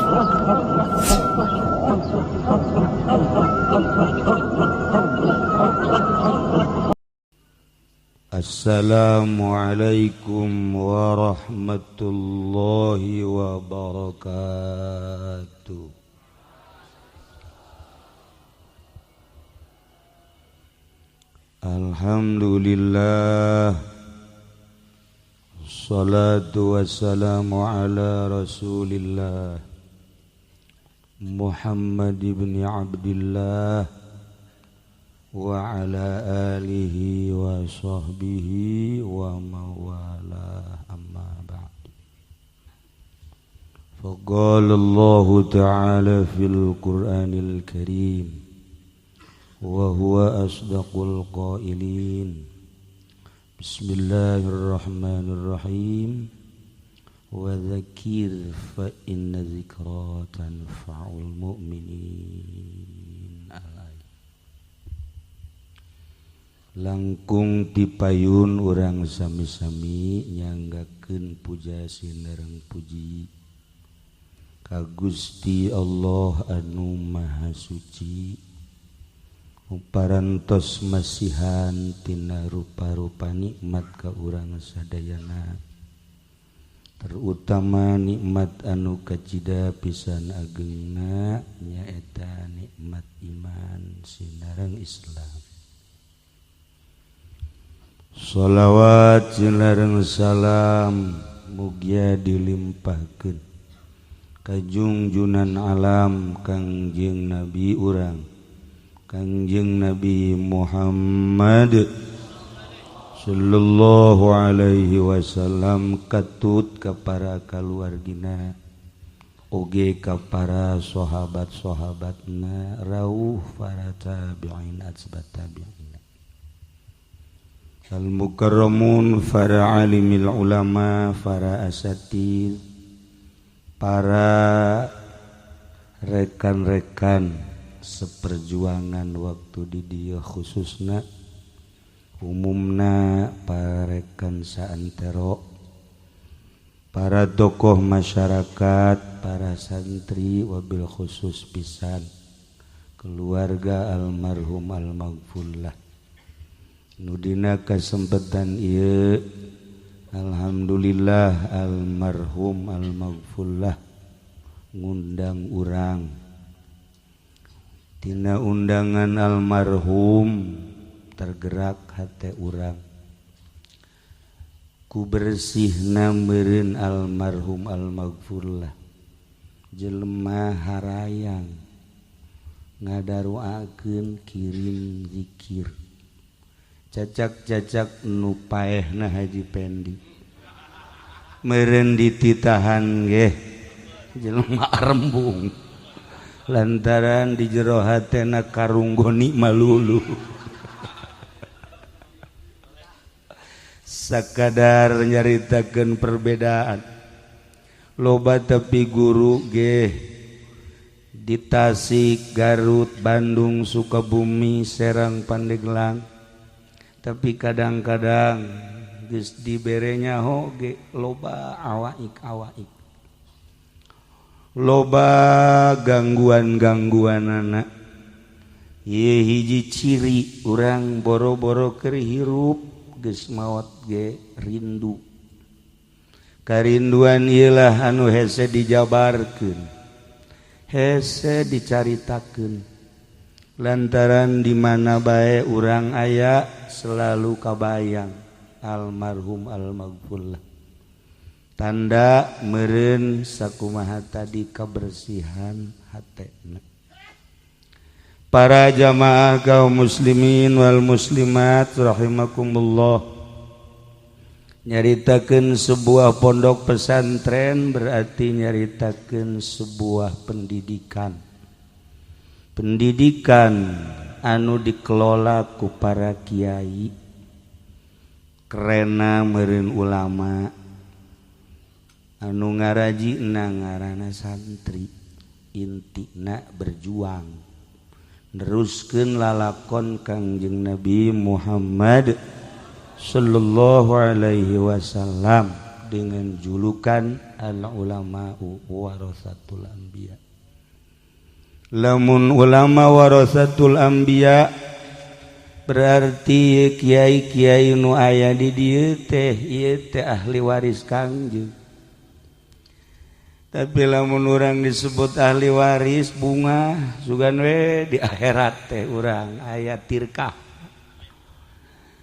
Assalamualaikum warahmatullahi wabarakatuh. Alhamdulillah, salatu wassalamu ala rasulillah Muhammad ibn Abdillah wa ala alihi wa sahbihi wa mawala, amma ba'd. Faqala Allahu ta'ala fil Qur'anil Karim wa huwa asdaqul qailin. Bismillahirrahmanirrahim. Wa dzakir fa inna dzikra tanfa'ul mu'minin. Langkung tipayun urang sami-sami nyanggakeun puja sinareng puji ka Gusti Allah anu Maha Suci, parantos masihan tina rupa-rupa nikmat ka urang sadayana, terutama nikmat anu kacida pisan agengna nyaeta nikmat iman sinareng Islam. Shalawat sinareng salam mugia dilimpahkeun ka junjunan alam Kangjeng Nabi urang Kangjeng Nabi Muhammad sallallahu alaihi wasallam, katut ka para kaluargina oge ka para sahabat-sahabatna, rauh para tabi'in atsbat tabi'in, al mukarramun, para alimil ulama, para asatid, para rekan-rekan seperjuangan waktu di dieu khususna umumna para rekan saantero, para tokoh masyarakat, para santri, wabil khusus pisan keluarga almarhum almaghfurlah. Nudina kesempatan ieu alhamdulillah almarhum almaghfurlah ngundang urang. Tina undangan almarhum tergerak hate urang ku bersihna meureun almarhum almaghfurlah jelema harayang ngadaruakeun kirim zikir cacak-cacak nu paehna Haji Pendi meureun dititahan geh jelema rembung lantaran di jero hatena karunggoni malulu. Sakadar nyaritakeun perbedaan loba tepi guru geh di Tasik, Garut, Bandung, Sukabumi, Serang, Pandeglang, tapi kadang-kadang geus diberenya ho ge loba awaik-awaik, loba gangguan-gangguan anak. Ye hiji ciri urang boro-boro keur hirup geus maot ge rindu. Karinduan ieulah anu hese dijabarkeun, hese dicaritakeun, lantaran di mana bae urang aya selalu kabayang almarhum almaghfurlah. Tanda meureun sakumaha tadi kebersihan hatena. Para jamaah kaum muslimin wal muslimat rahimakumullah, nyaritakeun sebuah pondok pesantren berarti nyaritakeun sebuah pendidikan. Pendidikan anu dikelola ku para kiai, kerena meureun ulama, anu ngarajina ngaranna santri, intina berjuang neruskeun lalakon Kangjeng Nabi Muhammad sallallahu alaihi wasallam akrab dengan julukan al ulama warasatul anbiya. Lamun ulama warasatul anbiya, berarti kiai-kiai nu aya di dieu teh, ieu teh ahli waris Kangjeng. Tapi lamun urang disebut ahli waris, bunga sugan we di akhirat teh urang aya tirkah.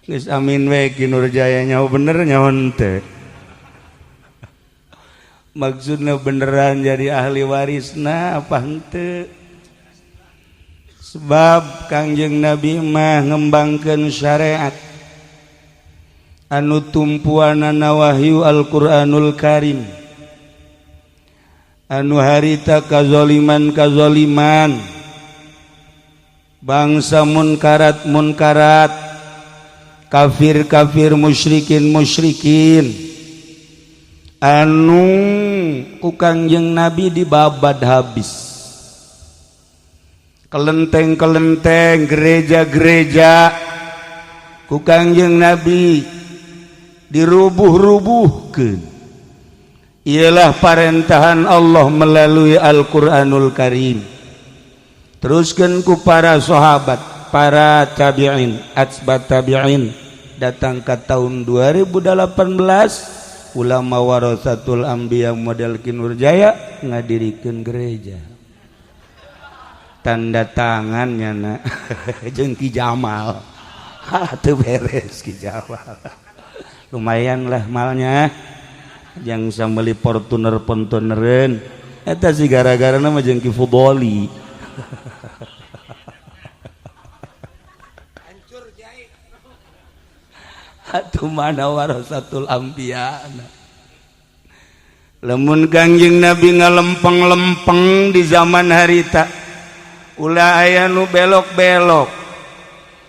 Geus amin we. Ki Nurjaya nyaho bener nyaho teh, maksudnya beneran jadi ahli warisna apa henteu? Sebab Kangjeng Nabi mah ngembangkeun syariat anu tumpuanana wahyu Al-Qur'anul Karim, anu harita kazoliman kazoliman, bangsa munkarat munkarat, kafir kafir, musyrikin musyrikin, anu ku Kangjeng Nabi dibabad habis kelenteng-kelenteng, gereja-gereja ku Kangjeng Nabi dirubuh-rubuhkeun. Ialah parentahan Allah melalui Al-Qur'anul Karim, teruskan ku para sahabat, para tabi'in, atsbat tabi'in, datang ke tahun 2018 ulama warasatul anbiya model Ki Nurjaya ngadirikeun gereja, tanda tangannya na jeung Ki Jamal. Ha, teu beres. Ki Jamal lumayan lah malnya yang bisa beli Fortuner Fortuneran. Eta sih gara-gara nama jeung Ki Fudoli. Hancur, Kiai. Atuh mana warasatul anbiya? Lamun Kangjeng Nabi ngalempeng-lempeng di zaman harita, ulah aya nu belok-belok,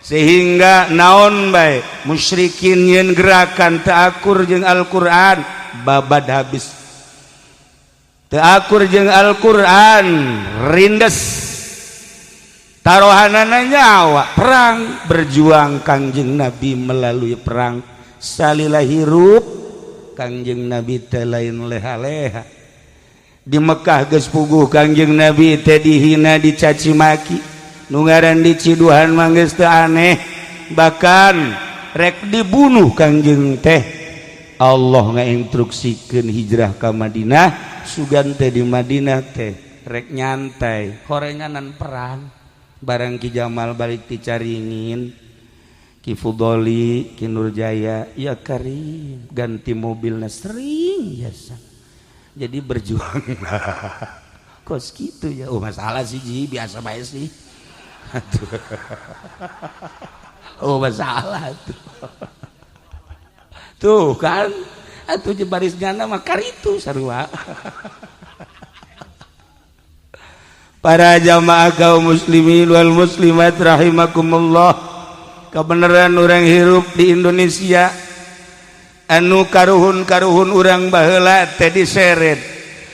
sehingga naon bae musyrikin yen gerakan teu akur jeung Al-Qur'an, babad habis. Teu akur jeung Al-Qur'an, rindes, tarohanana nyawa. Perang, berjuang Kangjeng Nabi melalui perang. Salila hirup Kangjeng Nabi teh lain leha-leha. Di Mekah geus puguh Kangjeng Nabi teh dihina, dicaci maki. Nu ngaran diciduhan mah geus teu aneh, bahkan rek dibunuh Kangjeng teh. Allah ngainstruksikeun hijrah ka Madinah. Sugan teh di Madinah teh rek nyantai, horenganan perang. Barang Ki Jamal balik ti Caringin, Ki Fudoli, Ki Nurjaya, ya karim, ganti mobilnya sering biasa. Jadi berjuang kos gitu ya. Oh, masalah sih Ji, biasa bae sih. Aduh. Oh, masalah tuh. Tuh kan, atuh baris nyana mah karitu sarua. Para jamaah kaum muslimin wal muslimat rahimakumullah, kebenaran orang hirup di Indonesia anu karuhun-karuhun urang baheula teh diseret,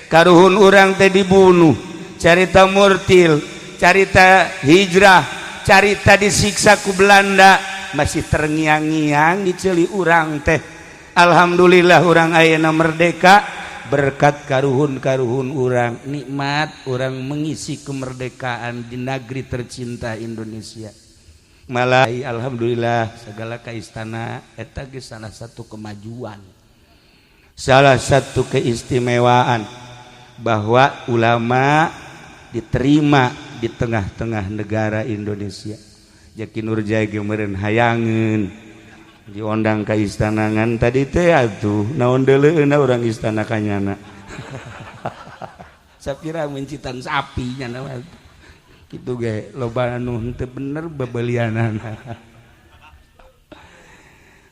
karuhun urang teh dibunuh, carita murtil, carita hijrah, carita disiksa ku Belanda masih terngiang-ngiang di ceuli urang teh. Alhamdulillah urang ayeuna merdeka berkat karuhun-karuhun urang. Nikmat urang mengisi kemerdekaan di negeri tercinta Indonesia. Malah alhamdulillah segala ka istana eta geus salah satu kemajuan, salah satu keistimewaan bahwa ulama diterima di tengah-tengah negara Indonesia. Jaki Nurjaya ge meureun hayangeun diondang ka istanangan tadi teh. Atuh naon deuleueuna urang istana kanyana? Sapira mencitan sapi nyana mah kitu ge loba anu henteu bener bebelianana.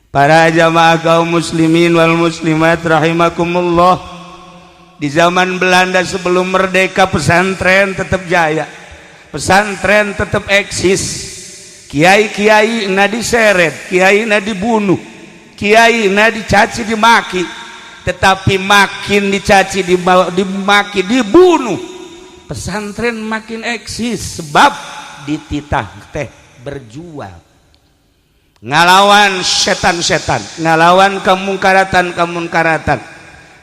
Para jamaah kaum muslimin wal muslimat rahimakumullah, di zaman Belanda sebelum merdeka pesantren tetap jaya, pesantren tetap eksis. Kiai-kiai na diseret, kiai na dibunuh, kiai na dicaci dimaki. Tetapi makin dicaci, dimaki, dibunuh, pesantren makin eksis, sebab dititah teh berjuang ngalawan setan-setan, ngalawan kemungkaratan-kemungkaratan.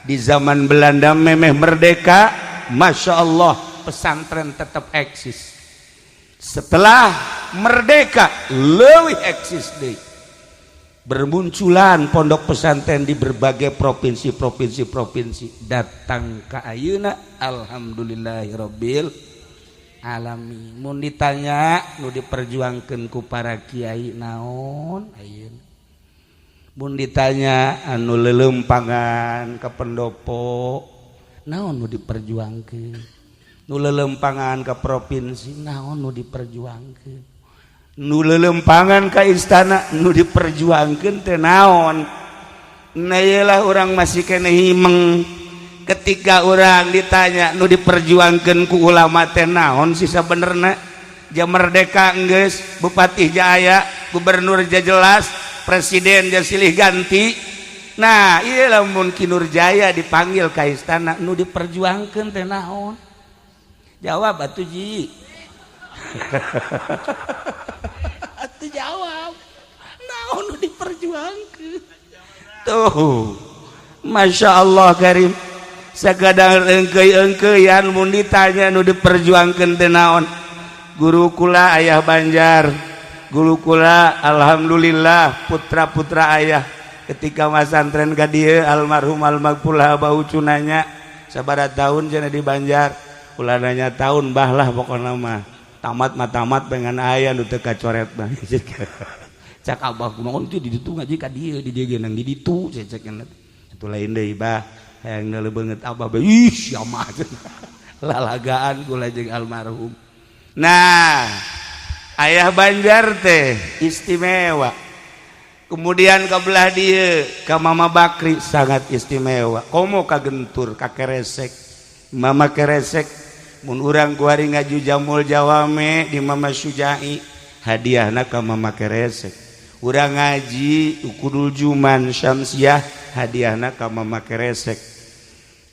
Di zaman Belanda memeh merdeka, Masya Allah, pesantren tetap eksis. Setelah merdeka lebih eksis deh, bermunculan pondok pesantren di berbagai provinsi provinsi provinsi, datang ke ayeuna, alhamdulillahirabbil alamin. Mun ditanya nu diperjuangkeun ku para kiai naon ayeuna, mun ditanya anu lelempangan ke pendopo naon nu diperjuangkeun, nu lelempangan ke provinsi naon nu diperjuangkeun, nu lelempangan ke istana nu diperjuangkeun teh naon? Nah, iyalah, orang masih kene himeng ketika orang ditanya nu diperjuangkeun ku ulama teh naon sih sabenerna. Jam merdeka geus, bupati jaya, gubernur ja jelas, presiden ja silih ganti. Nah, iya, lamun Ki Nurjaya dipanggil ke istana, nu diperjuangkeun teh naon? Jawab atuh, Ji. Atuh jawab, naon nu diperjuangkeun tuh? Masya Allah Karim, sakadang engkei-engkeian mun ditanya nu diperjuangkeun teh naon. Guru kula ayah Banjar, guru kula, alhamdulillah, putra-putra ayah ketika masantren ka dieu, almarhum almagfurlah bau cunanya sabaraha tahun cenah di Banjar, ulah nanya tahun, bah lah, pokokna mah tamat mah tamat, pengen aya nu teu kacoret mah. Cak abah, kumaha teh di ditu ngaji ka dieu, di dieu ge nang di ditu, cecek itu lain deui, bah, hayang neuleuh beungeut abah bae. Ih, sia mah lalagaan kula jeung almarhum. Nah, ayah Banjar teh istimewa. Kemudian ke belah dia ke Mama Bakri sangat istimewa, komo ka Gentur, ka Keresek, Mama Keresek. Mun urang kuari ngaju Jamul Jawame di Mama Sujai, hadiahna ka Mama Keresek. Urang ngaji Ukudul Juman Syamsiah, hadiahna ka Mama Keresek.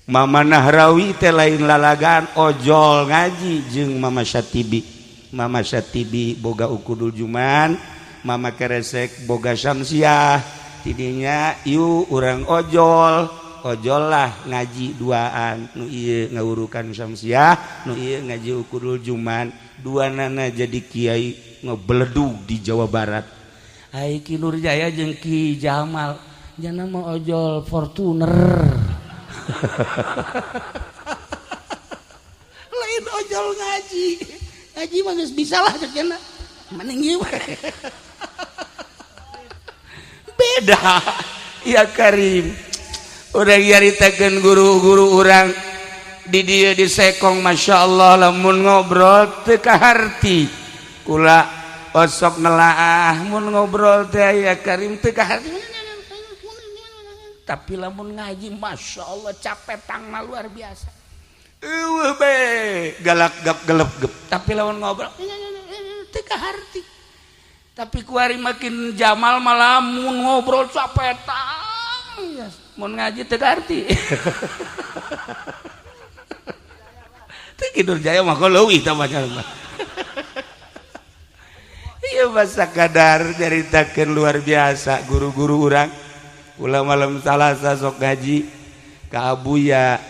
Mama Nahrawi teh lain lalagaan, ojol ngaji jeung Mama Syatibi. Mama Syatibi boga Ukudul Juman, Mama Keresek boga Syamsiah. Tidinya yuk urang ojol, ojol lah ngaji duaan, nu ieu ngawurukan Syamsiah, nu ieu ngaji Ukudul Juman. Dua nana jadi kiai ngebeledug di Jawa Barat. Ai Ki Nurjaya jeung Ki Jamal jana mau ojol Fortuner, lain ojol ngaji. Ngaji mah geus bisa lah, cek cenah, mending ieu beda ya. Karim, urang nyaritakeun guru-guru urang di dieu di Sekong, Masya Allah, lamun ngobrol teu kaharti. Kula osok nelaah, mun ngobrol teh ya Karim teu kaharti, tapi lamun ngaji, Masya Allah, capek tangna luar biasa. Eueuh be galak gap gelep gep, tapi lamun ngobrol teu kaharti. Tapi kuari makin Jamal malah mun ngobrol capetang, mun ngaji teu kaharti. Teu Ki Nurjaya mah leuwih tah mah. Iya, masa kadar nyaritakeun luar biasa guru-guru urang. Ulah malam Salasa sok ngaji ka Abuya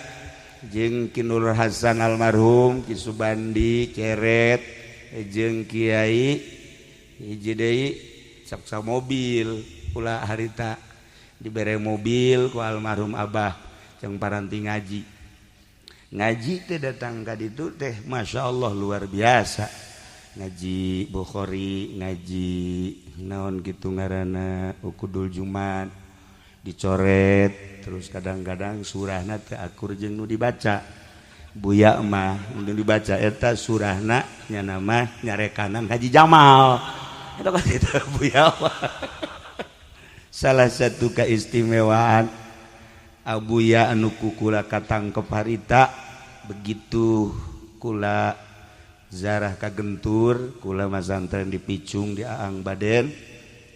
jeung Ki Nur Hasan almarhum, Ki Subandi Ceret, jeung Kiai hiji deui, sok sa mobil. Ulah harita dibere mobil ku almarhum abah jeung paranti ngaji. Ngaji teh datang ka ditu teh, Masya Allah, luar biasa. Ngaji Bukhari, ngaji naon gitu ngaranna, Ukudul Jumat dicoret terus. Kadang-kadang surahna teh akur jeung nu dibaca Buya mah. Nu dibaca eta surahna nya nama nyarekanan Haji Jamal itu kan, itu Buya mah. Salah satu keistimewaan Abuya anu kukula katangkep harita, begitu kula zarah ka Gentur, kula masantren di Picung di Aang Baden,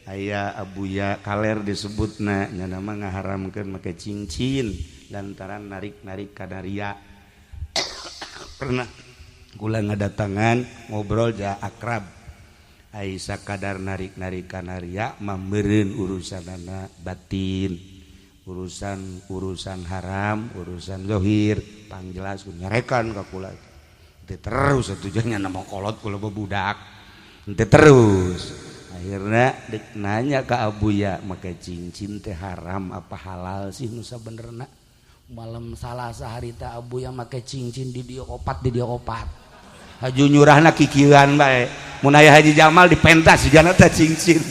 aya Abuya kaler disebutna nya, nama ngaharamkeun make cincin lantaran narik-narik kadaria. Pernah kula ngadatangan, ngobrol ja akrab. Ai sakadar narik-narik kanaria mah meureun urusanana batin. Urusan-urusan haram, urusan zahir pangjelas nyarekan ka kula. Teu terus atuh nya nama kolot kula budak. Teu terus. Akhirna dek nanya ka Abuya, make cincin teh haram apa halal sih nu sabenerna? Malam Salasa harita Abuya make cincin di dieu opat di dieu opat. Haju nyurahna kikieuan bae. Mun aya Haji Jamal dipentas jana teh cincin.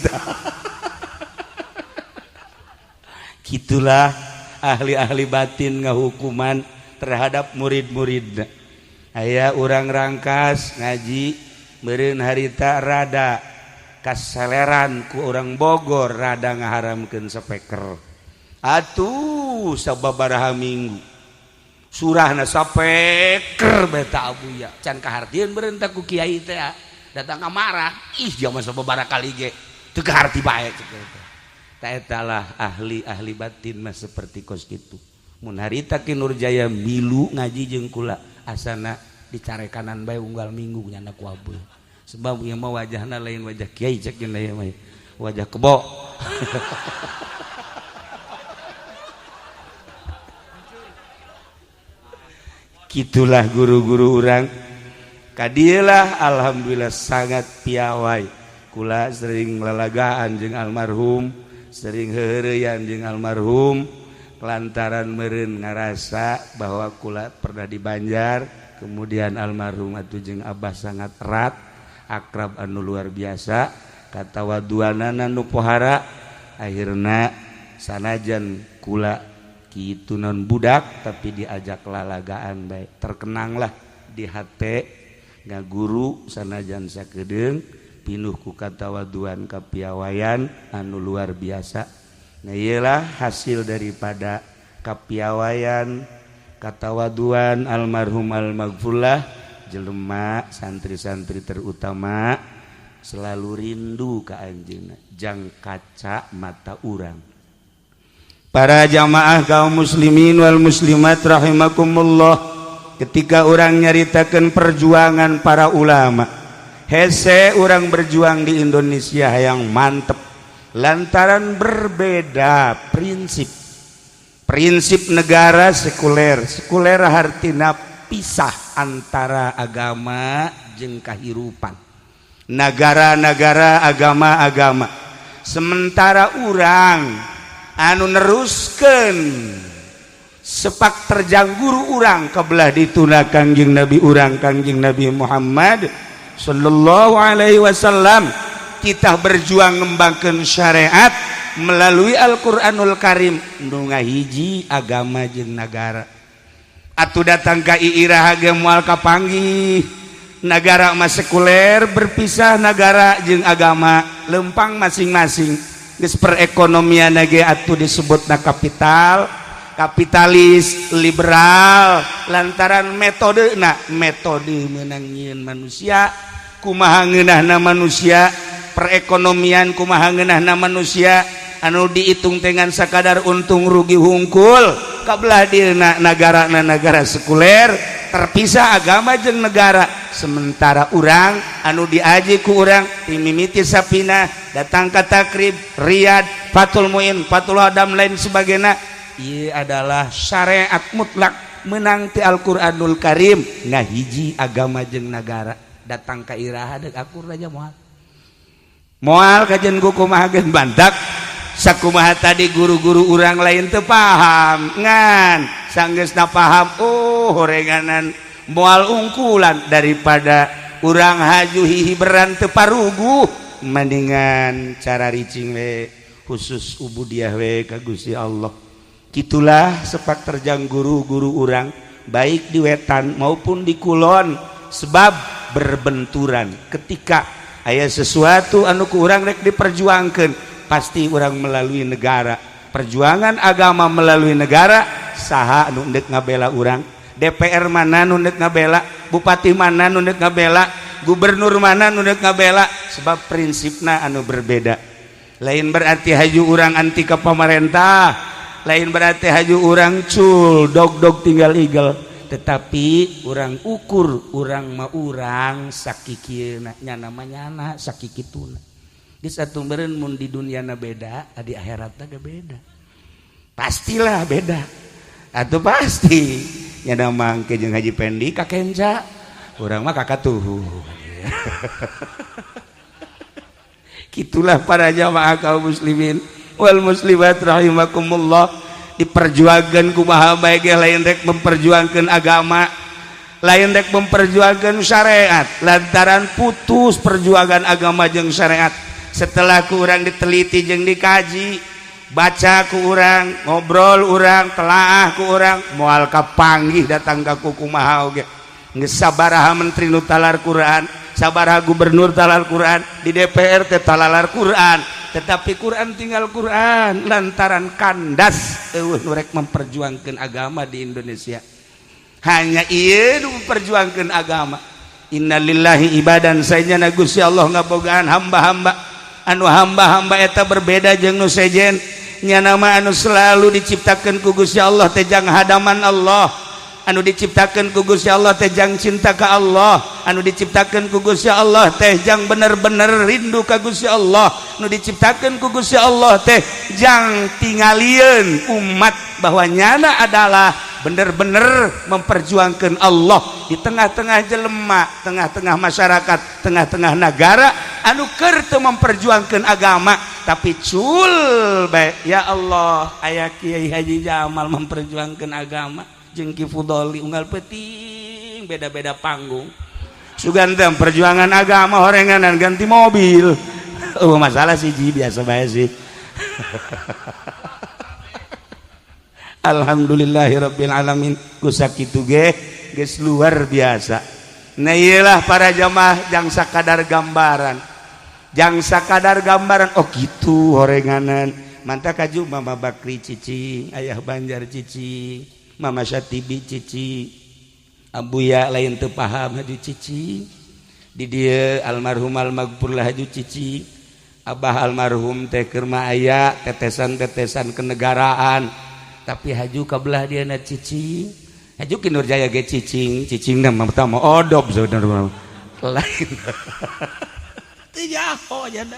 Gitulah ahli-ahli batin ngahukuman terhadap murid-murid. Aya urang Rangkas ngaji meureun harita rada kaseleran ku urang Bogor rada ngaharamkeun speaker. Atuh sababaraha minggu surahna sapeker beta Abuya can kahartieun meureun teh ku kiai teh datang marah ih jaman sababaraha kali ge teu kaharti bae cek teh. Taetalah ahli-ahli batin mah seperti kos kitu. Mun harita Ki Nurjaya milu ngaji jeung kula asana dicarekanan bae unggal minggu nyana ku Abuya. Sebab ieu mah wajahna lain wajah kiai cek jeung ieu mah wajah kebo. Kitulah guru-guru urang. Kadieulah alhamdulillah sangat piawai. Kula sering lalagaan jeung almarhum, sering heureuyan jeung almarhum lantaran meureun ngarasa bahwa kula pernah di Banjar, kemudian almarhum atuh jeung abah sangat erat, akrab anu luar biasa, katawaduanana nu pohara, akhirna sanajan kula kitu non budak tapi diajak lalagaan bae, terkenanglah di hate ngaguru sanajan sakedeung pinuh ku katawaduan kapiawaian anu luar biasa. Nah iyalah hasil daripada kapiawaian katawaduan almarhum almaghfurlah jelema santri-santri terutama selalu rindu ka anjeunna jang kaca mata urang. Para jamaah kaum muslimin wal muslimat rahimakumullah, ketika urang nyaritakeun perjuangan para ulama, hese orang berjuang di Indonesia yang mantep lantaran berbeda prinsip. Prinsip negara sekuler, sekuler hartina pisah antara agama jeung kahirupan. Negara-negara agama-agama. Sementara urang anu neruskeun sepak terjang guru urang kebelah dituna Kangjeng Nabi urang Kangjeng Nabi Muhammad sallallahu alaihi wasallam, kita berjuang ngembangkeun syariat melalui Al-Qur'anul Karim nu ngahiji agama jeung nagara. Atuh datang ka iraha ge moal kapanggih. Nagara mah sekuler berpisah nagara jeung agama lempang masing-masing. Geus perekonomian ge atuh disebutna kapital, kapitalis liberal lantaran metodena metode meunang nyieun manusia, kumaha ngeunahna manusia, perekonomian kumaha ngeunahna manusia anu dihitung dengan sakadar untung rugi hungkul. Kabelah dieuna nagarana nagara sekuler terpisah agama jeung negara. Sementara urang anu diaji ku urang timimiti sapina datang ka Takrib, Riyad, Fathul Muin, Fathul Adam lain sebagainya. Ieu adalah syariat mutlak menang ti Al-Qur'anul Karim ngahiji agama jeung nagara. Datang ka iraha deuk akur aja moal. Moal kajen ku kumaha geun bantak sakumaha tadi guru-guru urang lain teu paham ngan sanggeusna paham oh horenganan moal ungkulan daripada urang haju hihiberan teu paruguh mendingan cara ricing we khusus ubudiah we ka Gusti Allah. Kitulah sepak terjang guru-guru urang baik di wetan maupun di kulon sebab berbenturan ketika aya sesuatu anu ku urang rek diperjuangkeun pasti urang melalui negara. Perjuangan agama melalui negara saha anu ndek ngabela urang, DPR mana nu ndek ngabela, bupati mana nu ndek ngabela, gubernur mana nu ndek ngabela, sebab prinsipna anu berbeda. Lain berarti haju urang anti ka pamarentah, lain berarti haju urang cul dog-dog tinggal igel, tetapi urang ukur urang mah urang sakikieuna nyana mah nyana sakikituna. Geus atuh meureun mun di dunyana beda, di akhiratna ge beda. Pastilah beda. Atuh pasti nya mangke jeung Haji Pendi ka Kenca. Urang mah kakatuhu. Gitulah para jamaah kaum muslimin wal muslimat rahimakumullah. Diperjuangkan kumaha bae ge lain rek memperjuangkan agama, lain rek memperjuangkan syariat, lantaran putus perjuangan agama jeung syariat. Setelah ku urang diteliti jeung dikaji, baca ku urang, ngobrol urang, telaah ku urang, moal kapanggih datang ka kumaha oge. Geus sabaraha menteri nu talar Quran, sabaraha gubernur talar Quran, di DPR teh talar Quran, tetapi Quran tinggal Quran lantaran kandas eueuh nu rek memperjuangkeun agama di Indonesia. Hanya ieu nu memperjuangkeun agama. Innalillahi ibadan saenyana Gusti Allah ngabogaan hamba-hamba anu hamba-hamba eta berbeda jeung nu sejen. Nya nama anu selalu diciptakeun ku Gusti Allah teh jang hadaman Allah, anu diciptakeun ku Gusti Allah teh jang cinta ka Allah, anu diciptakeun ku Gusti Allah teh jang bener-bener rindu ka Gusti Allah, anu diciptakeun ku Gusti Allah teh jang tingalieun umat bahwa nyana adalah bener-bener memperjuangkan Allah di tengah-tengah jelema, tengah-tengah masyarakat, tengah-tengah negara anu keur teu memperjuangkan agama tapi cul bae. Ya Allah, aya Kiai Haji Jamal memperjuangkan agama jeung Ki Fudoli unggal peuting beda-beda panggung. Sugan teh perjuangan agama horenganan ganti mobil. Oh masalah sih ji biasa bae sih. Alhamdulillahirabbil alamin kusakitu ge geus luar biasa. Nah iyalah para jamaah jang sakadar gambaran. Jang sakadar gambaran oh gitu horenganan. Mantap kaju Mama Bakri cicing, Ayah Banjar cicing, Mama Syatibi cicing, Abuya lain teu paham haju cicing. Di dieu almarhum almaghfurlah haju cicing. Abah almarhum teh keur mah aya tetesan-tetesan kenegaraan. Tapi haju kabelah dia na cicing, haju Ki Nurjaya ge cicing, cicing na pertama odob saudara lain. Teu nyaho jana.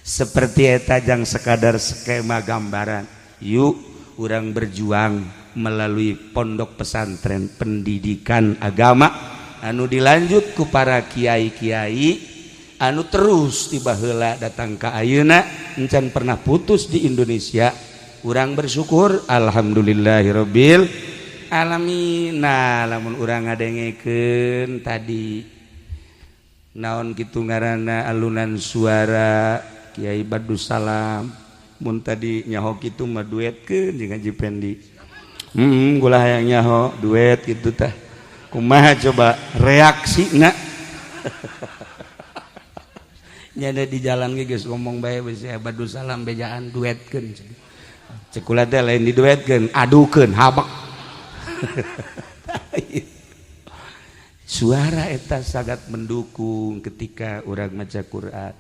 Seperti eta jang sekadar skema gambaran. Yuk urang berjuang melalui pondok pesantren pendidikan agama anu dilanjut ku para kiai-kiai anu terus tiba heula datang ka ayeuna encan pernah putus di Indonesia. Urang bersyukur alhamdulillahirabbil alamin. Nah lamun urang ngadengekeun tadi naon kitu ngaranna alunan suara Kiai Badussalam mun tadi nyaho kitu mah duetkeun jeung Haji Pendi. Gula hayang nyaho duet kitu tah. Kumaha coba reaksina? Nya di jalan ge geus ngomong bae geus Badussalam bejaan duetkeun. Cekula teh lain diduetkeun, adukeun habak. Suara eta sangat mendukung ketika urang maca Quran.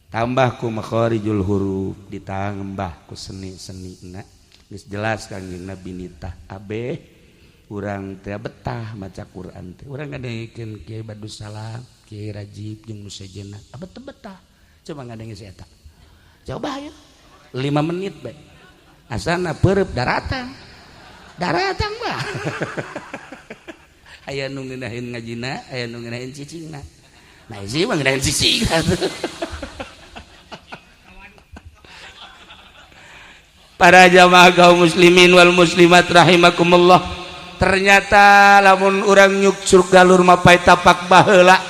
Tambah ku makharijul huruf, ditambah ku seni-senina. Geus jelas Kangjeng Nabi nitah abeh urang teh betah maca Quran teh. Urang ngadengekeun Kiai Badussalam, Kiai Rajib jeung nu sejenna, abet teu betah. Coba ngadenge si eta. Coba ya. 5 menit bae. Asana perep daratan daratan mah. Aya nu ngeunaheun ngajina, aya nu ngeunaheun cicingna. Nah isi mah ngeunaheun cicing. Para jamaah kaum muslimin wal muslimat rahimakumullah. Ternyata lamun urang nyuksur galur mapai tapak baheula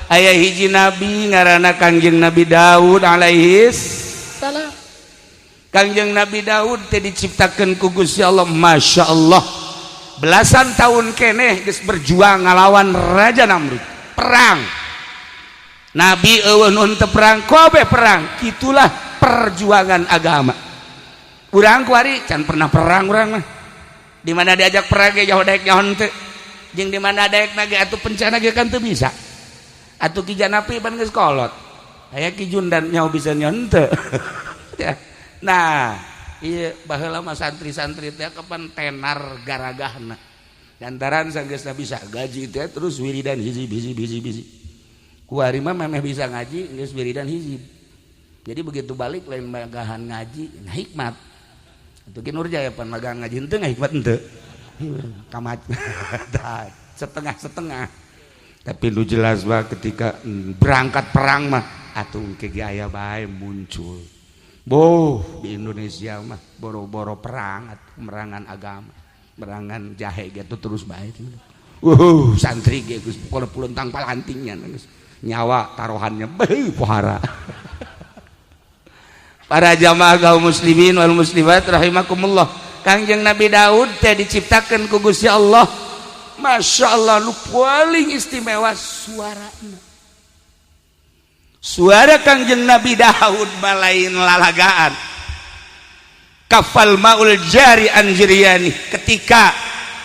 aya hiji nabi ngaranna Kangjeng Nabi Daud alaihis salam. Kangjeng Nabi Daud teh diciptakeun ku Gusti Allah, Masya Allah, belasan tahun keneh geus berjuang ngalawan Raja Namrud perang. Nabi eueuh nu teu perang kobe perang. Kitulah perjuangan agama. Urang kuari can pernah perang urang mah. Di mana diajak perang ge jauh daek nyaho teu. Jeung di mana daek na ge atuh pencana ge kan teu bisa. Atuh Ki Janapi pan geus kolot. Aya Ki Jundan nyaho bisa nyaho teu. Nah, iya baheula mah santri-santri teh kapan tenar garagahna. Lantaran sanggeusna bisa gaji teh terus wiridan hizib hizib hizib hizib. Kuari mah memeh bisa ngaji geus wiridan hizib. Jadi begitu balik lain magahan ngaji, nah hikmat. Atuh ge Nurjaya pan magang ngaji henteu ngahikmat henteu. Kamat setengah-setengah. Tapi lu jelas bah ketika berangkat perang mah atuh engke ge aya bae muncul. Boh di Indonesia mah boro-boro perang atuh merangan agama, merangan jahe gitu terus bae. Santri ge geus pokona pulentang palantingnya geus nyawa taruhannya beuh pohara. Para jamaah kaum muslimin wal muslimat rahimakumullah. Kangjeng Nabi Daud teh diciptakan ku Gusti Allah. Masya Allah nu paling istimewa suarana. Suara Kangjeng Nabi Daud malain lalagaan. Kafal maul jari anjriyani ketika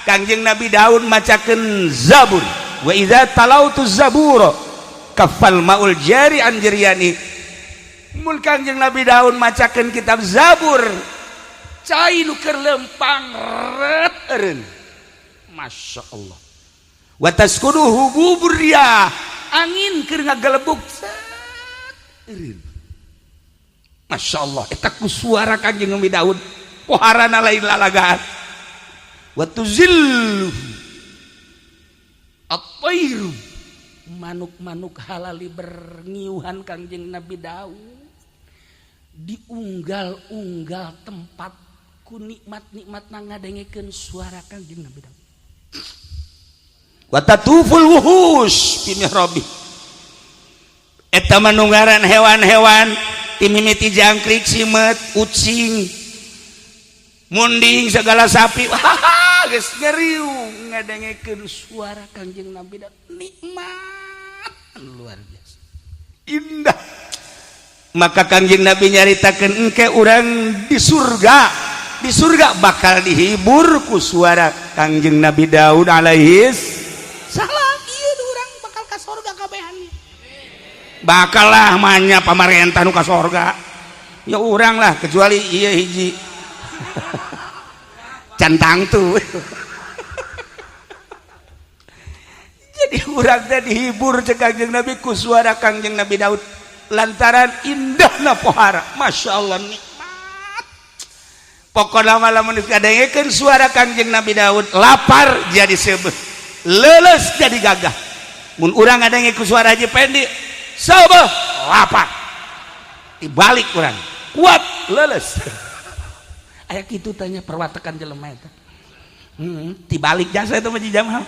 Kangjeng Nabi Daud macakeun Zabur. Wa idza talautu zabura kafal maul jari anjriyani. Mun Kangjeng Nabi Daud macakeun kitab Zabur, cai nu keur lempang ret eureun. Masya Allah. Wa taskudu hububur riyah, angin keur ngagelebug set eureun. Masya Allah, eta ku suara Kangjeng Nabi Daud poharana lain lalagaan. Wa tuzillu at-tairu, manuk-manuk halali berngiuhan Kangjeng Nabi Daud diunggal-unggal tempat ku nikmat-nikmat ngadengekeun suara Kangjeng Nabi Daud. Wa tatuful wuhus bi mihrabi, eta manunggaran hewan-hewan timimiti jangkrik, simet, ucing, munding, segala sapi, wah geus ngeriung ngadengekeun suara Kangjeng Nabi Daud. Nikmat luar biasa indah. Maka Kangjeng Nabi nyaritakeun engke urang di surga, di surga bakal dihibur ku suara Kangjeng Nabi Daud alaihi salam. Ieu urang bakal ka surga kabehan, bakal lah manya pamarentah nu ka sorga ya urang lah, kecuali ieu hiji cantang tuh. Jadi urang teh dihibur cek Kangjeng Nabi ku suara Kangjeng Nabi Daud lantaran indahna pohara. Masya Allah nikmat. Pokokna mah lamun kadengekeun suara Kangjeng Nabi Daud, lapar jadi seubeuh, leuleus jadi gagah. Mun urang ngadenge ku suara Haji Pendi, seubeuh lapar, dibalik urang kuat leuleus. Aya kitu tanya perwatekan jelema eta. Dibalik jasa itu mah jamaah.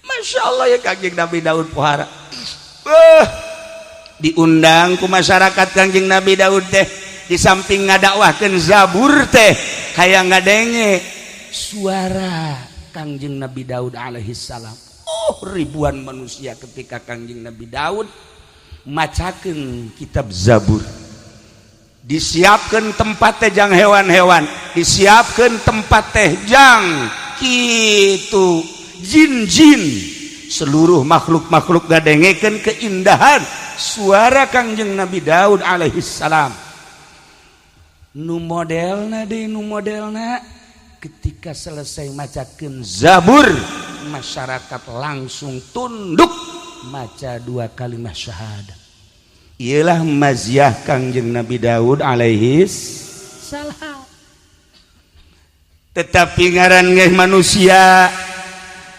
Masya Allah ya Kangjeng Nabi Daud pohara. Diundang ku masyarakat Kangjeng Nabi Daud teh di samping ngadakwahkeun Zabur teh hayang ngadenge suara Kangjeng Nabi Daud alaihi salam. Oh, ribuan manusia ketika Kangjeng Nabi Daud macakeun kitab Zabur. Disiapkan tempat teh jang hewan-hewan, disiapkan tempat teh jang kitu jin-jin, seluruh makhluk-makhluk gadengekeun keindahan suara Kangjeng Nabi Daud alaihi salam. Nu modelna deui, nu modelna ketika selesai macakeun Zabur, masyarakat langsung tunduk maca dua kalimat syahadat. Ialah maziah Kangjeng Nabi Daud alaihi salam. Tetapi ngaran ge manusia,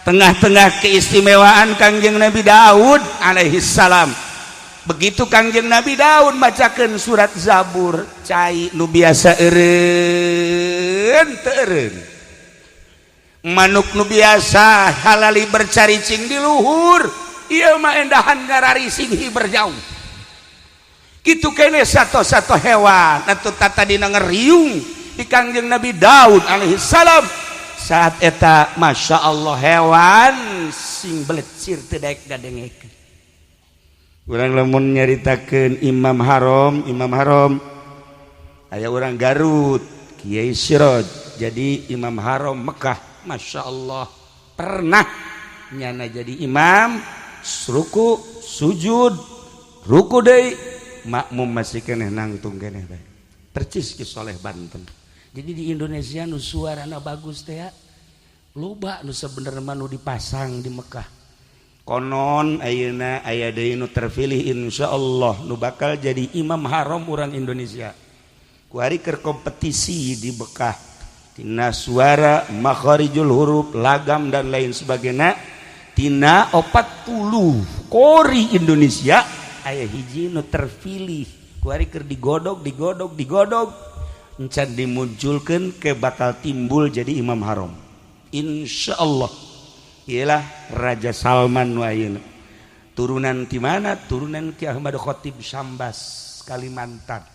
tengah-tengah keistimewaan Kangjeng Nabi Daud alaihi salam, begitu Kangjeng Nabi Daud macakeun surat Zabur, cai nu biasa eureun teu eureun, manuk nu biasa halali bercaricing di luhur ieu mah endahan ngararising hiber jauh. Kitu kene satu-satu hewan atuh tata dina ngeriung di Kangjeng Nabi Daud alaihi salam. Saat eta Masya Allah hewan sing belecir teu daek ngadengekeun. Urang lamun nyaritakeun Imam Haram, Imam Haram aya urang Garut, Kiai Siroj jadi Imam Haram Mekah. Masya Allah pernah nyana jadi imam, ruku sujud ruku deui, makmum masih keneh nangtung keneh bae. Percis Ki Soleh Banten. Jadi di Indonesia nu suarana bagus teh loba nu sebenarnya mah nu dipasang di Mekah. Konon ayeuna aya deui nu terpilih insyaallah nu bakal jadi imam haram urang Indonesia. Kuari keur kompetisi di Bekah tina suara, makharijul huruf, lagam, dan lain sebagainya. Tina 40 qori Indonesia aya hiji nu terpilih. Kuari keur digodog, digodog, digodog, encan dimunculkan ke bakal timbul jadi imam haram, insya Allah. Ialah Raja Salman nu ayeuna. Turunan di mana? Turunan Ki Ahmad Khatib Sambas, Kalimantan.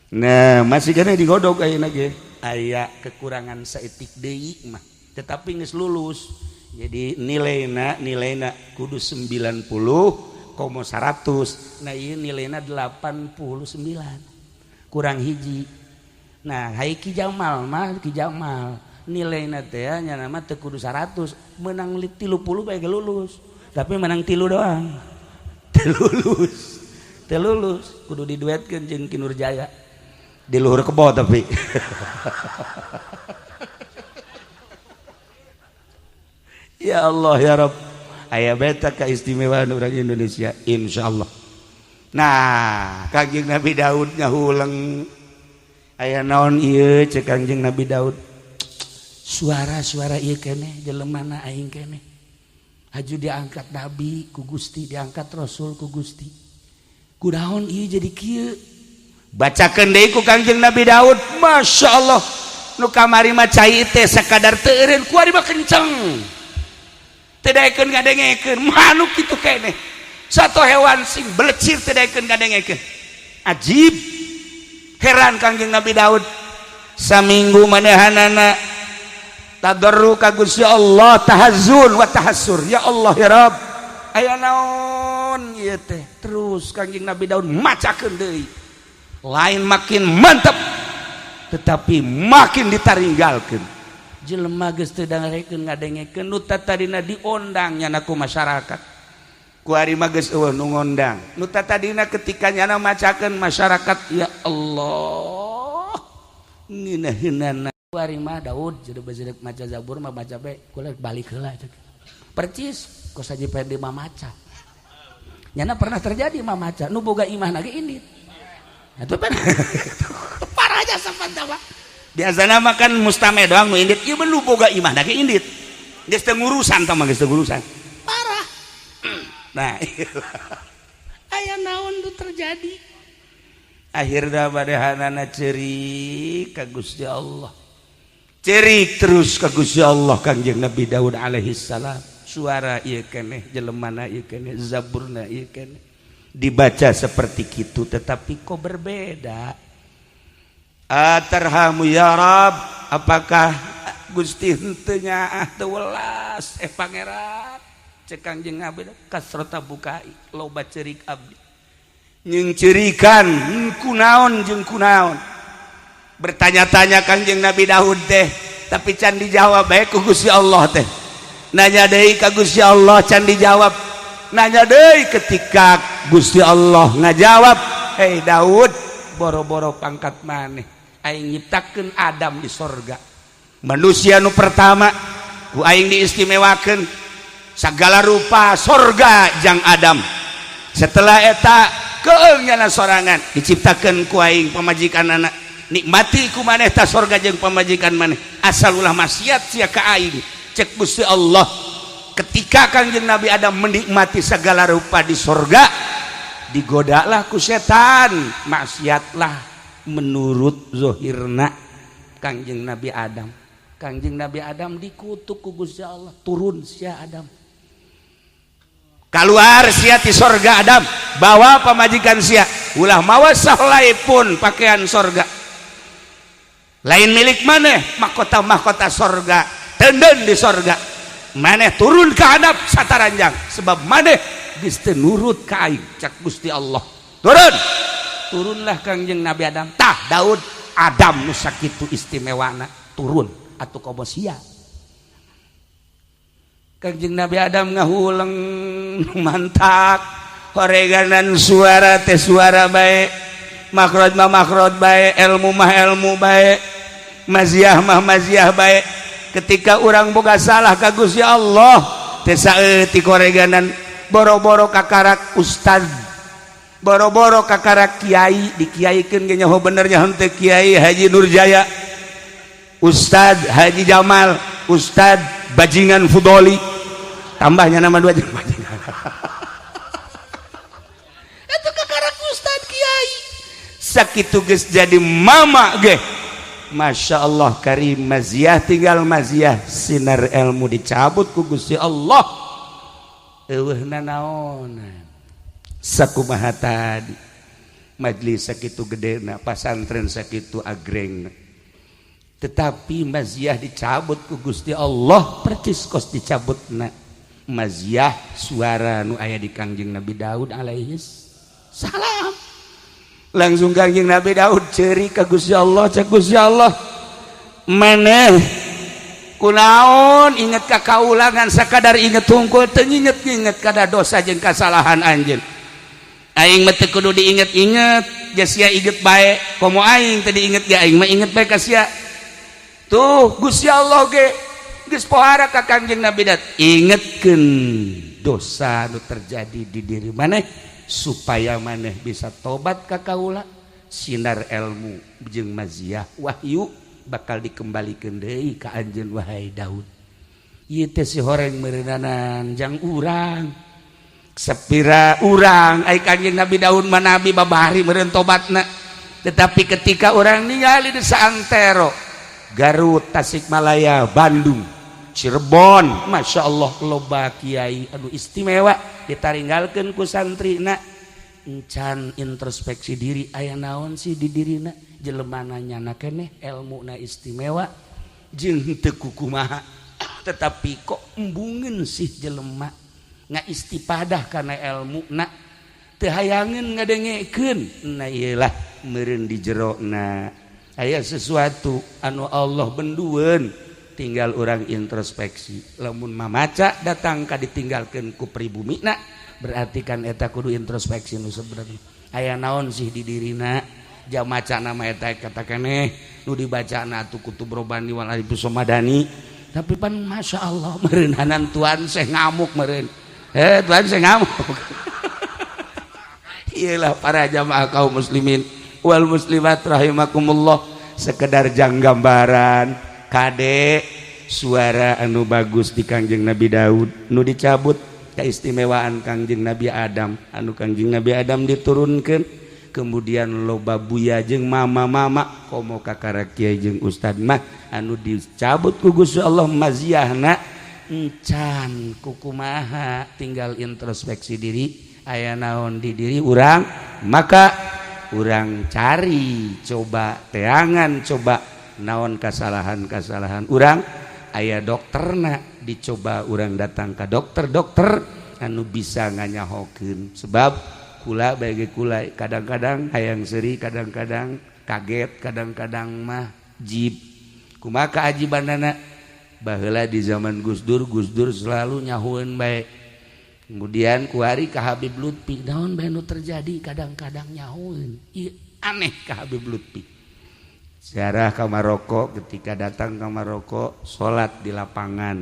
Nah, masih kena digodog ayeuna ge, aya kekurangan saeutik deui mah, tetapi geus lulus. Jadi nilaina nilaina kudu 90 komo 100. Nah, ieu nilaina 89, kurang hiji. Nah, hai Ki Jamal mah, Ki Jamal nilaina teh nya nama teu kudu 100, menang 30 bae ge lulus, tapi menang 3 doang teu lulus, teu lulus. Kudu diduetkeun jeung Ki Nurjaya di luhur kebo, tapi ya Allah ya Rabb, aya beta keistimewaan orang Indonesia, insyaallah. Nah, Kangjeng Nabi Daud ngahuleng, aya naon ieu? Cek Kangjeng Nabi Daud, suara-suara ieu keneh jelemana aing keneh? Haju diangkat nabi ku Gusti, diangkat rasul ku Gusti, kunaon ieu jadi kieu? Bacakeun deui ku Kangjeng Nabi Daud. Masya Allah, nu kamari mah cai teh sakadar teu eureun, kuari mah kenceng, teu daekeun ngadengekeun. Manuk kitu keneh, satu hewan sing belecir teu daekeun ngadengekeun. Ajib, heran Kangjeng Nabi Daud. Saminggu manehanana tadarru ka Gusti Allah, tahazzun wa tahassur, ya Allah ya Rabb, aya naon ieu teh? Terus Kangjeng Nabi Daud macakeun deui, lain makin mantap, tetapi makin ditaringgalkeun. Jelema geus teu dangarekeun ngadengekeun. Nu tadina diondang nyana ku masyarakat, kuari mah geus eueuh nu ngondang. Nu tadina ketika nyana macakeun masyarakat, ya Allah, ngeunaheunana, kuari mah Daud jadi bajeuk maca Zabur mah maca bae, kula balik heula. Percis kos Haji Pendi mah maca, nyana pernah terjadi mah maca nu boga imah ge indit. Itu kan parah aja sampan. Biasana makan mustame doang nu indit, ieu nu boga imah ge indit, geus teu ngurusan tah mah, geus teu ngurusan, parah. Nah, aya naon nu terjadi? Akhirna manehanana ceurik ka Gusti Allah, cerik terus ka Gusti Allah Kangjeng Nabi Daud alaihi salam. Suara ieu keneh jelemana ieu keneh, zaburna ieu keneh, dibaca seperti itu, tetapi kok berbeda? Atarhamu ya Rab, apakah Gusti henteu nyaah, teu welas, eh Pangeran? Cek Kangjeng Nabi, kasrota bukai, loba cerik abdi jeung cerikan kunaon jeung kunaon. Bertanya-tanya Kangjeng Nabi Daud teh, tapi can dijawab bae ku Gusti Allah teh. Nanya deui ka Gusti Allah, can dijawab. Nanya deui, ketika Gusti Allah ngajawab, "Hei Daud, boro-boro pangkat maneh, aing nyiptakeun Adam di sorga, manusia nu pertama, ku aing diistimewakeun segala rupa sorga jang Adam. Setelah eta keung nyana sorangan diciptakeun ku aing pamajikan anak. Nikmati ku maneh ta sorga jeung pamajikan maneh, asal ulah maksiat sia ka aing," cek Gusti Allah. Ketika Kangjeng Nabi Adam menikmati segala rupa di sorga, digodalah ku setan, maksiatlah menurut zohirna Kangjeng Nabi Adam. Kangjeng Nabi Adam dikutuk ku Gusti Allah, "Turun sia Adam, keluar sia ti sorga Adam, bawa pamajikan sia, ulah mawa sahelai pun pakaian sorga, lain milik maneh mahkota mahkota sorga, tenden di sorga. Maneh turun ke hadap sataranjang, sebab maneh geus teu nurut ka aing," cak Gusti Allah. Turun, turunlah Kangjeng Nabi Adam. Tah Daud, Adam nu sakitu istimewana turun, atuh komo sia? Kangjeng Nabi Adam ngahuleng, mantak horeganan suara teh suara bae, makhraj mah makhraj bae, ilmu mah ilmu bae, maziah mah maziah bae. Ketika orang boga salah ka Gusti Allah teh saeutik horeganan, boro-boro kakarak ustad. Boro-boro kakara kiai dikiaikeun ge nyaho benernya henteu. Kiai Haji Nurjaya, Ustad Haji Jamal, Ustad Bajingan Fudoli, tambahnya nama dua jeung bajingan itu. Kakara Ustad kiai sakitu geus jadi mama ge, Masya Allah karim, maziah tinggal maziah, sinar ilmu dicabut ku Gusti Allah, eueuh nanaonan. Sakumaha tadi, majlis sakitu gedena, pasantren sakitu agreng, tetapi maziah dicabut ku Gusti Allah percis kos dicabutna maziah suara nu aya di Kangjeng Nabi Daud alaihi salam. Langsung Kangjeng Nabi Daud ceri ka Gusti Allah. Cek Gusti Allah, "Maneh kunaon inget ka kaulangan? Sakadar inget tungkul, teu inget-inget kada dosa jeung kasalahan anjeun. Aing mah teu kudu diinget-inget, ja sia inget bae. Komo aing teu diinget ge, aing mah inget bae ka sia." Tuh, Gusti Allah ge geus pohara ka Kangjeng Nabi Daud, ingetkeun dosa nu terjadi di diri maneh supaya maneh bisa tobat ka kaula. Sinar ilmu jeung maziah wahyu bakal dikembalikan deui ka anjeun, wahai Daud. Ieu teh si horeng meureunanan jang urang sepira urang. Ai Kanjeng Nabi Daud mah nabi, babari meureun tobatna. Tetapi ketika orang ningali di saantero Garut, Tasikmalaya, Bandung, Cirebon, Masya Allah, loba kiai anu istimewa ditaringgalkeun ku santrina, encan introspeksi diri aya naon sih di dirina. Jelema nyana keneh elmuna istimewa jeung teu kukumaha, tetapi kok embungeun sih jelema ngaistipadah kana elmuna, teu hayangeun ngadengekeun. Nah, iyalah meureun di jerona aya sesuatu anu Allah bendueun, tinggal orang introspeksi. Lamun mamaca datang ka ditinggalkeun ku pribumi na, berarti kan eta kudu introspeksi nu sebenarnya aya naon sih di dirina. Jam maca nama eta kata keneh nu dibacana atuh kutub robani wal arif somadani, tapi pan Masya Allah meureunanan tuan seh ngamuk meureun, eh tuan seh ngamuk. Iyalah, para jamaah kaum muslimin wal muslimat rahimakumullah, sekedar jang gambaran. Kade suara anu bagus di Kangjeng Nabi Daud nu dicabut, keistimewaan Kangjeng Nabi Adam anu Kangjeng Nabi Adam diturunkan, kemudian loba buya jeung mama-mama, komo kakara kiai jeung ustad mah anu dicabut ku Gusti Allah maziahna, encan kukumaha, tinggal introspeksi diri aya naon di diri urang. Maka urang cari, coba teangan, coba naon kesalahan-kesalahan urang. Aya dokterna, dicoba urang datang ke dokter-dokter anu bisa nganyahokeun. Sebab kula bagi kula kadang-kadang hayang seri, kadang-kadang kaget, kadang-kadang mah jib. Kumaha keajibanana? Baheula di zaman Gus Dur, Gus Dur selalu nyahueun bae. Kemudian kuari ka Habib Lutfi, naon bae nu terjadi, kadang-kadang nyahueun. Ieu aneh ka Habib Lutfi. Ziarah ke Maroko, ketika datang ke Maroko, salat di lapangan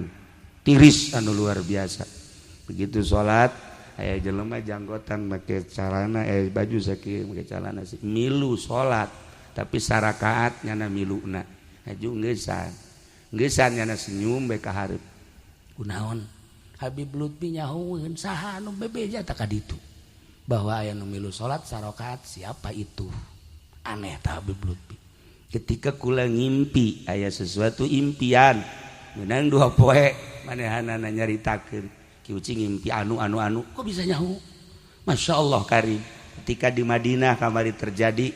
tiris anu luar biasa. Begitu salat, aya jelema janggotan, make calana, eh baju sakieu, make calana sih, milu salat, tapi sarakaat nyana miluna haju ngeusan ngeusan, nyana senyum bae ka hareup. Kunaon? Habib Lutfi nyahueun, saha anu bebeja tak kaditu bahwa aya nu milu salat sarakaat, siapa itu? Aneh ta Habib Lutfi. Ketika kula ngimpi aya sesuatu, impian menang 2 poe manehanana nyaritakeun, "Ki Uci ngimpi anu anu anu," kok bisa nyaho? Masya Allah karim. Ketika di Madinah kamari terjadi,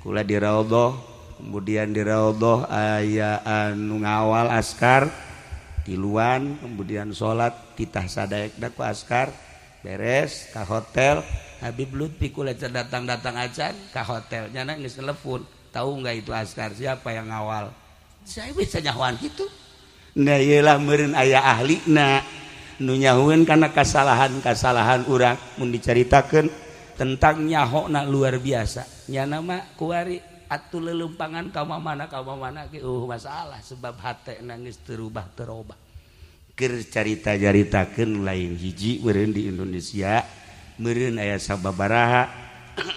kula di Raudhah, kemudian di Raudhah aya anu ngawal askar tiluan, kemudian salat titah sadaek ku askar, beres ka hotel. Habib Lutfi kula datang-datang acan ka hotel, nyana geus telepon, "Tahu nggak itu askar siapa yang ngawal?" Saya bisa nyahoan gitu. Nah, iyalah meureun aya ahlina nu nyahueun karena kesalahan-kesalahan urang. Mun dicaritakeun tentang nyahona luar biasa. Nyana mah kuari atuh lelempangan ka mana ka mana ge masalah, sebab hate nangis terubah terobah. Keur carita caritakeun lain hiji meureun di Indonesia, meureun aya sababaraha.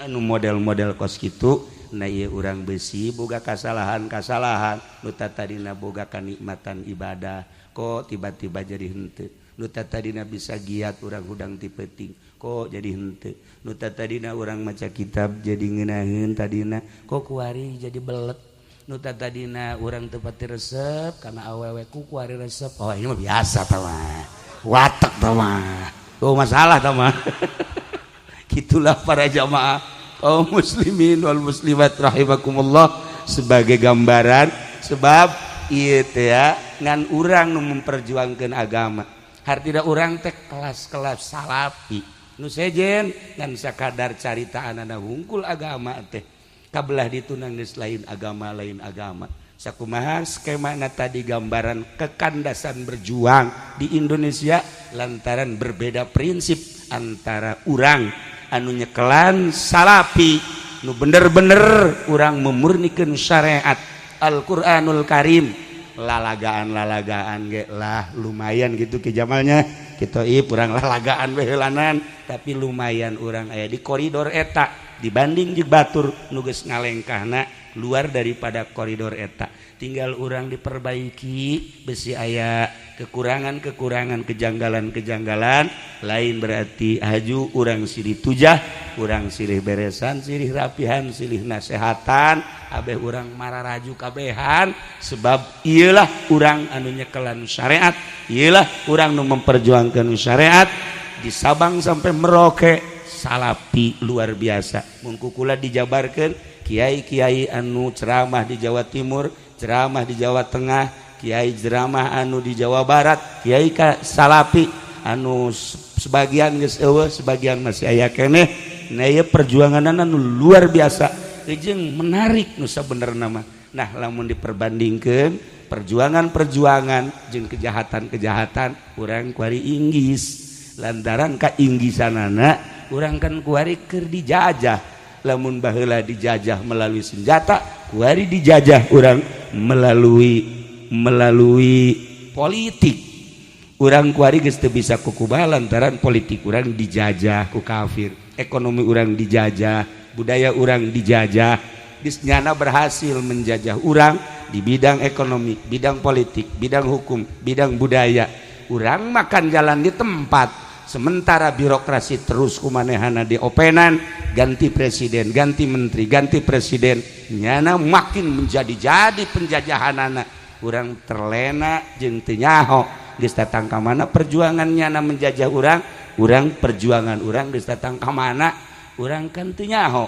Anu model-model kos kitu. Nah, ieu urang besi boga kasalahan-kasalahan. Nu tadina boga kanikmatan ibadah, kok tiba-tiba jadi henteu. Nu tadina bisa giat urang hudang ti peuting, kok jadi henteu. Nu tadina urang maca kitab jadi ngeunaheun tadina, kok kuari jadi belet. Nu tadina urang teu pati resep kana awewe, ku kuari resep. Oh, ini mah biasa tah mah, watek tah mah. Oh, masalah tah mah. Gitulah para jamaah kaum muslimin wal muslimat rahimakumullah, sebagai gambaran. Sebab ieu teh ya, ngan urang nu memperjuangkan agama, hartina urang teh kelas-kelas salafi. Nu sejen ngan sakadar caritaanana hungkul. Agama teh kabelah dituna geus lain agama, lain agama. Sakumaha skemana tadi, gambaran kekandasan berjuang di Indonesia lantaran berbeda prinsip antara urang anu nyekelan salafi, nu bener-bener urang memurnikan syariat Al-Qur'anul Karim. Lalagaan-lalagaan ge lah lumayan gitu ke jamalnya kita ih, urang lalagaan behelanan, tapi lumayan urang aya di koridor eta dibanding jeung batur nu geus ngalengkahna luar daripada koridor eta. Tinggal urang diperbaiki, besi aya kekurangan-kekurangan, kejanggalan-kejanggalan. Lain berarti haju urang silih tujah, urang silih beresan, silih rapihan, silih nasehatan, abeh urang mararaju kabehan. Sebab iyalah urang anu nyekelan syariat, iyalah urang nu memperjuangkan syariat di Sabang sampai Merauke. Salafi luar biasa. Mun kula dijabarkan, kiai-kiai anu ceramah di Jawa Timur, ceramah di Jawa Tengah, kiai ceramah anu di Jawa Barat, kiai ka salafi anu sebagian geus eueuh, sebagian masih aya keneh. Nah, ieu perjuangan anu luar biasa jeung menarik nu sabenerna mah. Nah, lamun diperbandingkeun perjuangan-perjuangan jeung kejahatan-kejahatan, urang kuari inggis lantaran ka inggisanana urang kan kuari keur dijajah. Lamun baheula dijajah melalui senjata, kuari dijajah urang melalui melalui politik. Urang kuari geus teu bisa kukubaha lantaran politik urang dijajah ku kafir, ekonomi urang dijajah, budaya urang dijajah. Geus nyana berhasil menjajah urang di bidang ekonomi, bidang politik, bidang hukum, bidang budaya. Urang makan jalan di tempat, sementara birokrasi terus kumanehana diopenan. Ganti presiden, ganti menteri, ganti presiden, nyana makin menjadi-jadi penjajahan. Anak urang terlena jeung teu nyaho geus datang ka mana perjuangan nyana menjajah urang. Urang perjuangan urang geus datang ka mana, urang kan teu nyaho.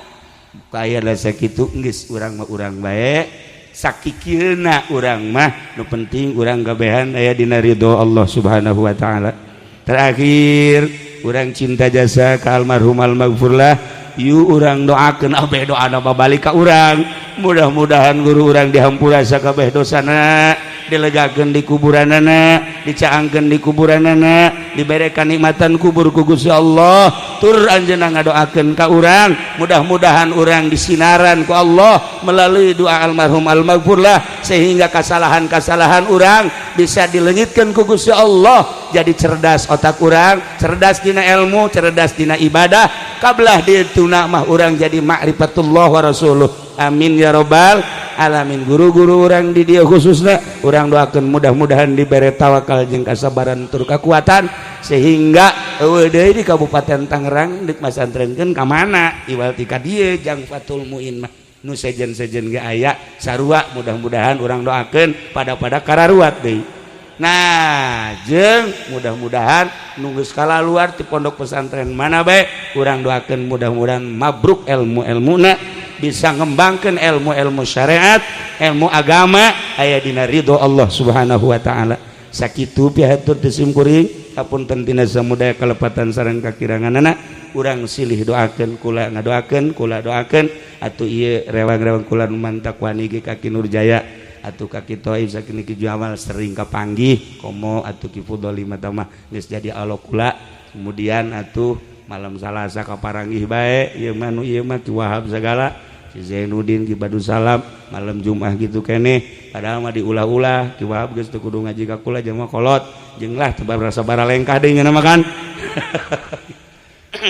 Kaya sakitu geus, urang mah urang bae sakikieuna. Urang mah nu penting urang kabehan aya dina ridho Allah Subhanahu wa taala. Terakhir, urang cinta jasa ke almarhum almaghfurlah. Yuk, urang doakeun abeh, doa balik ka urang. Mudah-mudahan guru urang dihampura sakabeh dosana, dilegakeun di kuburanana, dicaangkeun di kuburanana, dibere kanikmatan kubur ku Gusti Allah. Tur anjeunna ngadoakeun ka urang, mudah-mudahan urang disinaran ku Allah melalui doa almarhum almaghfurlah, sehingga kesalahan-kesalahan urang bisa dilengitkan ku Gusti Allah. Jadi cerdas otak urang, cerdas dina ilmu, cerdas dina ibadah. Kabelah dituna mah urang jadi ma'rifatullah wa rasuluh. Amin ya robbal alamin. Guru-guru urang di dieu khususnya urang doakan mudah-mudahan diberi tawakal jeung kasabaran tur kekuatan, sehingga eueuh deui di Kabupaten Tangerang deuk masantrenkeun ka mana iwal ti ka dieu. Jang Fatul Muin mah nu sejen-sejen ge aya sarua. Mudah-mudahan urang doakeun pada-pada kararuat deui. Nah, jeung mudah-mudahan nunggu skala luar di pondok pesantren mana bae, urang doakeun mudah-mudahan mabruk ilmu-ilmuna, bisa ngembangkan ilmu-ilmu syariat, ilmu agama, aya dina ridho Allah Subhanahu wa taala. Sakitu pihatur ti simkuring, hapunten tina samudaya kalepatan sareng kakiranganana. Urang silih doakeun, kula ngadoakeun, kula doakeun atuh. Ieu rewang-rewang kula nu mantak wani ge ka Ki Nurjaya atuh ka Ki Toib sakini, Ki Jamal sering kapanggih, komo atuh Ki Fudoli mah mah geus jadi alok kula. Kemudian atuh malam Salasa kaparanggih bae ieu mah, nu ieu mah Ki Wahab segala, si Zainuddin, Ki Badu Salam malam Jumat gitu keneh. Padahal mah diulah-ulah Ki Wahab geus teu kudu ngaji ka kula, jelema kolot jeung lah teu rasa bara lengkah deui nya mah kan,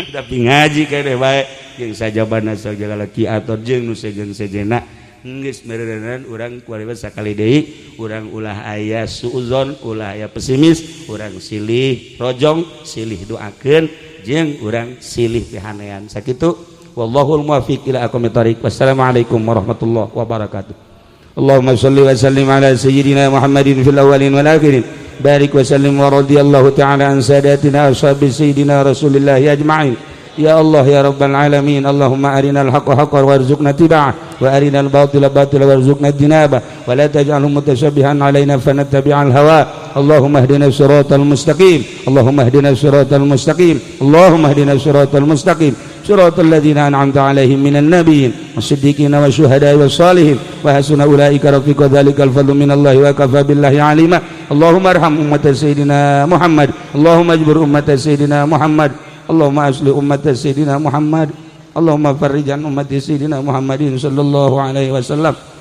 tapi ngaji keneh bae. Jeung sajabana sagala ki ator jeung nu sejen-sejena geus meureunan urang kuari sakali deui, urang ulah aya suuzon, ulah aya pesimis, urang silih rojong, silih doakeun, jeung urang silih pihanean. Sakitu, wallahul muwaffiq ila aqwamit thoriq. Wassalamualaikum warahmatullahi wabarakatuh. Allahumma shalli wa sallim ala sayyidina Muhammadin fil awwalin wal akhirin, barik wa sallim, wa radiyallahu ta'ala an sadatina ashabi sayyidina Rasulillah ajma'in. Ya Allah, ya Rabbal alamin, Allahumma arinal haqqa haqqan warzuqna ittiba'ah, wa arinal batila batila warzuqna ijtinabah, wa la taj'alhu mutasyabihan alaina fanattabi'al hawa. Allahumma ihdina siratal mustaqim. Allahumma ihdina siratal mustaqim. Allahumma ihdina siratal mustaqim, siratal ladzina an'amta alaihim minan nabiyyin wasiddiqina wasyuhada'i wassalihin, wa hasuna ulaika rafiqa. Dzalikal fadlu minallahi wa kafa billahi alima. Allahumma arham ummata sayyidina Muhammad. Allahumma ajbur ummata sayyidina Muhammad. Allahumma asli ummat sayyidina Muhammad. Allahumma farrijan ummati sayyidina Muhammadin sallallahu alaihi wasallam.